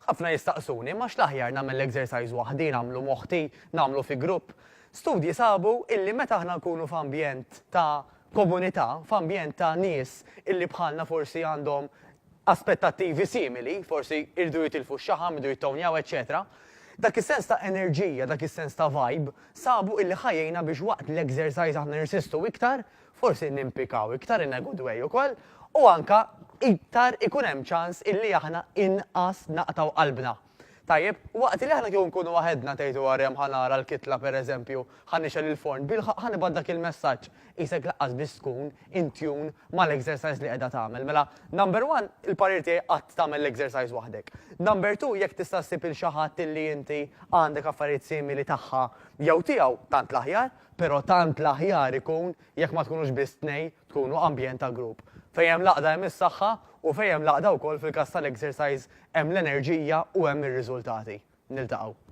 Ħafna jistaqsuni, ma x'l-aħjar nagħmel l-exercise waħdi, nagħmlu m'oħti, nagħmlu fi grupp. Studji sabu illi meta aħna nkunu f'ambjent ta' komunità, f'ambjent ta' nies illi bħalna forsi għandhom aspettattivi simili, forsi jridu jitilfu x-xaħam, jridu jittownjaw, eċċetera, dak is-sens ta' enerġija, dak is-sens ta' vibe, sabu illi ħa jgħinna biex waqt l-exercise aħna nirsistu iktar, forsi nimpikaw iktar in a good way ukoll, u anka iktar ikun hemm ċans illi aħna inqas naqtgħu qalbna. Tajjeb, waqt li aħna kieku nkunu waħedna tgħidu għarem ħa nara l-kitla pereżempju, ħa nixgħel il-forn, bilħaqq ħa nibgħat dak il-messaġġ, qisek lanqas biss tkun in tune mal-exercise li qiegħda tagħmel. Mela, number one, il-parir tiegħi qatt tagħmel l-exercise waħdek. Number two, jekk tista' ssib 'il xi ħadd illi inti għandek affarijiet simili tagħha jew tiegħu, tant l-aħjar, però tant l-aħjar ikun jekk ma tkunux biss tnejn, tkunu ambjent ta' grupp. Fejn hemm l-għaqda hemm is-saħħa u fejn hemm l-għaqda wkoll fil-każ tal-exercise hemm l-enerġija u hemm ir-riżultati. Niltaqgħu.